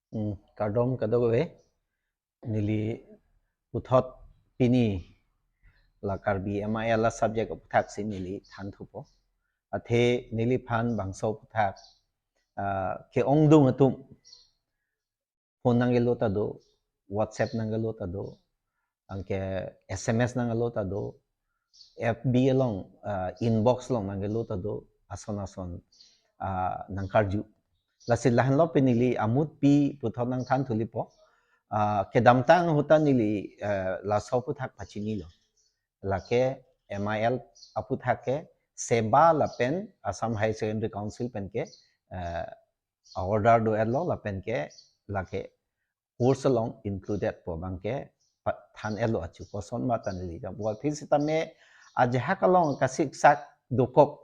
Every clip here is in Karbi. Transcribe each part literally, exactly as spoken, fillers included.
Hmm, kardom kadokave, neli puthot pini la Karbi M I L a subject aputhak si neli thanthupo. Athe neliphan bangso aputhak, ah, ke-ongdung atum phone nangkelo ta do, WhatsApp nangkelo ta do, anke S M S nangkelo ta do, F B along, ah, inbox along nangkelo ta do, ason ason, ah, nangkarju. Lasi lahenlo pini neli amutpi puthot nangthanthulipo. Ah, kedamtang ahut ta neli, eh, laso aputhak pachinilo. Lake M I L aputhak ke SEBA lapen Assam Higher Secondary Council pen ke, eh, order do-etlo lapen ke lake course along included pu abang ke pa-, than-etlo achu. Koson ma ta neli jam. Wal phis sitame ajahak along kasiksak dokok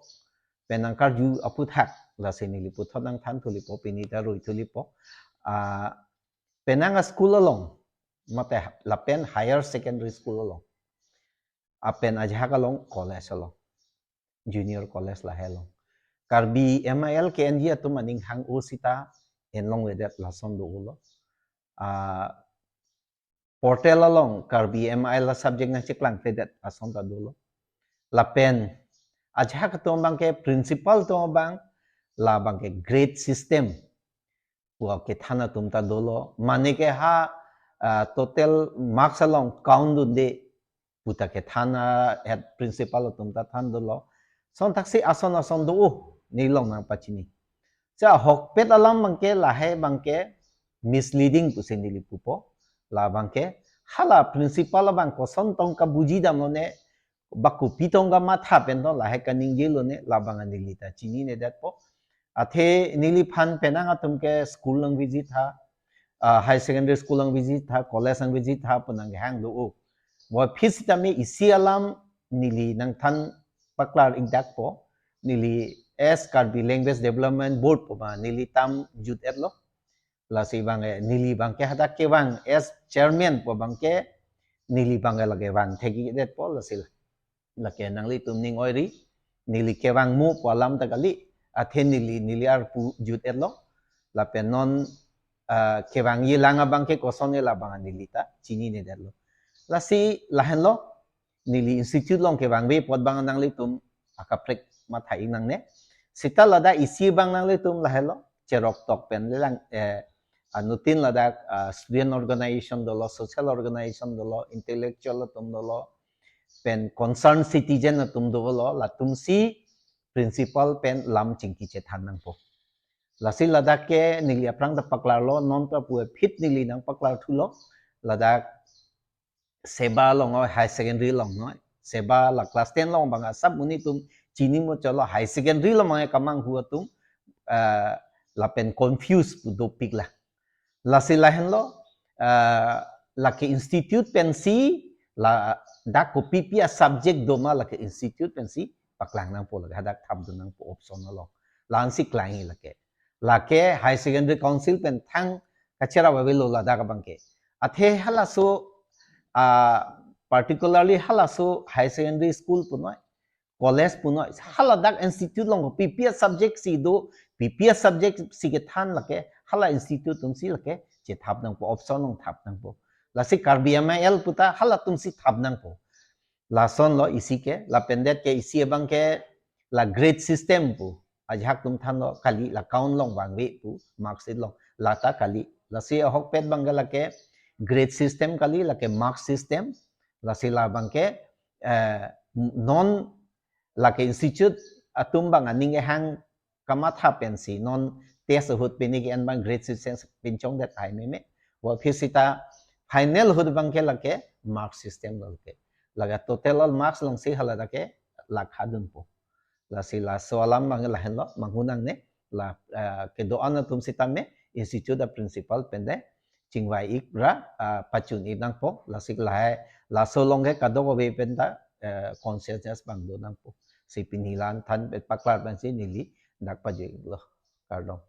pen nangkarju aputhak lasi neli puthot nangthanthulipo, pini ta ruithulipo. Ah, penang a school along, mate lapen higher secondary school along, apen ajahak along college along, junior college lahei along, Karbi M I L ke-enji atum aning hang-o sita enlongledet lason do-olo. Ah, portal along Karbi M I L a subject nangcheklangkledet ason ta dolo. Lapen ajahak atum abang ke principal atum abang, labang ke grade system pu kethan atum ta dolo. Mane ke ha, ah, total marks along count dunde pu ta kethan a head principal atum ta than dolo. Son thaksi ason ason do-o, nelilong nangpachini. Sa ahokpet alam abang ke lahei abang ke misleading pusi neli pupo. Labang ke hala principal abang koson tong kabuji damlone, ba kopi tong kamatha pen to lahei kaningjelo ne, labang neli ta chininedetpo. Athe neliphan penang atum ke school nangvisit tha, ah, higher secondary school nangvisit tha, college nangvisit tha pu nanghang do-o. Wal phis sitame isi alam neli nangthan paklar ingdakpo. Neli as Karbi Language Development Board pu abang neli tam jut-etlo. Lasi abang ke, neli abang ke hadak kevang as chairman pu abang ke, neli abang ke lake vang thekji-etpo lasi. Lake nanglitum ning oiri, neli kevang mo pu alam ta kali, athe neli, neli arpu jut-etlo. Lapen non, ah, kevangji lang abang ke koson ke labang neli ta chininedetlo. Lasi lahenlo, neli institute along kevangve apot abang nanglitum akaprek matha-ik nangne. Sita ladak isi abang nanglitum lahenlo, cherok tok pen lelang, eh, anuttin ladak, ah, student organization dolo, social organization dolo, intellectual atum dolo, pen concerned citizen atum dolo, latumsi principal pen lam chingki chethan nangpo. Lasi ladak ke neli aphrang ta paklarlo, non ta pu phit neli nangpaklarthulo, ladak SEBA along oi, higher secondary along noi. SEBA la class ten along abang asap monit atum chini mo cholo, higher secondary along abang kamanghu atum, eh, lapen confuse pu dopik la. Lasi lahenlo, eh, lake institute pensi, ladak kopipi a subject doma lake institute pensi paklang nangpo, lake hadak thapdun nangpo option along. La-ansi klangji lake. Lake higher secondary council pen thang kachera avelo ladak abang ke. Athe halaso, ah, particularly halaso higher secondary school punoi, college punoi, haladak institute along kopipi a subject si do, pipi a subject si kethan lake, hala institute atumsi lake chethap nangpo, option along thap nangpo. Lasi Karbi M I L pu ta halatumsi thap nangpo. Lasonlo isi ke, lapen det ke isi abang ke la grade system pu. Ajahak atum thanlo kali, la count along vangve pu, mark sheet along. La ta kali. Lasi ahokpet abang ke lake grade system kali, lake mark system. Lasi labang ke, eh, non lake institute atum abang aning kehang kamatha pensi non test ahut pini ke-en abang grade system pinchongdet hai meme. Wal phit sita final ahut abang ke lake mark system lo ke. Lake total all marks alongsi haladak ke lakha dunpo. Lasi laso alam abang lahenlo, manghu nangne, la, eh, kedo-an atum sitame institute a principal pen de chingvai-ik ra, ah, pachun-ik nangpo, lasi lahei, laso along ke kadokave pen ta, eh, consciousness abang do nangpo. Si pini la-an than pen paklar pensi neli dak pajir-iklo. Kardom.